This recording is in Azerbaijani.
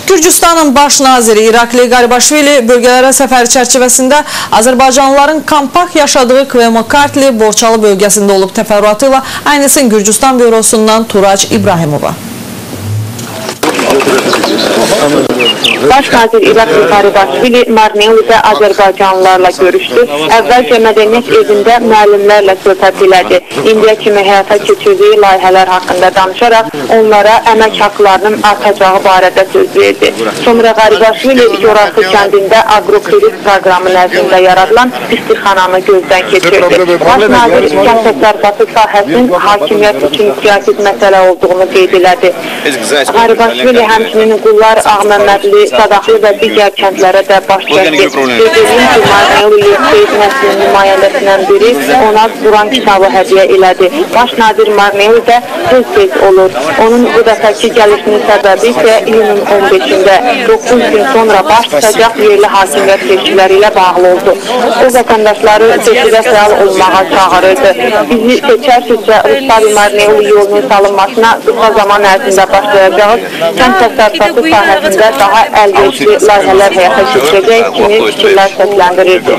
Gürcüstanın baş naziri İrakli Qaribaşvili bölgələrə səfəri çərçivəsində Azərbaycanlıların kompakt yaşadığı Kvemo-Kartli Borçalı bölgəsində olub. Təfərrüatı ilə aynısın Gürcüstan bürosundan Turac İbrahimova. Baş nazir İrakli Qaribaşvili Marneolidə Azərbaycanlılarla görüşdü. Əvvəlcə mədəniyyət evində müəllimlərlə söhbət elədi. İndiyə kimi həyata keçirdiyi layihələr haqqında danışaraq onlara əmək haqlarının artacağı barədə söz verdi. Sonra Qaribaşvili Yorası kəndində aqrokredit proqramı nəzdində yaradılan istixananı gözdən keçirdi. Baş nazir kənd təsərrüfatı sahəsinin hakimiyyət üçün siyasi məsələ olduğunu qeyd elədi. Qaribaşvili həmçinin Qullar, Ağməmmədli, Sadaxlı və digər kəndlərə də baş çəkdi. Qeyd edeyim ki, Marneoli Seyid nəslinin nümayəndəsindən biri ona Quran kitabı hədiyyə elədi. Baş nazir Marneoli də tez-tez olur. Onun bu dəfəki gəlişinin səbəbi isə iyunun 15-də 9 gün sonra baş tutacaq yerli hakimiyyət seçkiləri ilə bağlı oldu. O vətəndaşları seçkidə fəal olmağa çağırırdı. Bizi seçərsinizsə Rustavi Marneoli yolunun salınmasına qısa zaman ərzində başlayacağız. Kənd təsərrüfatı sahəsində daha əlverişli layihələr həyata keçirəcək kimi fikirlər səsləndirirdi.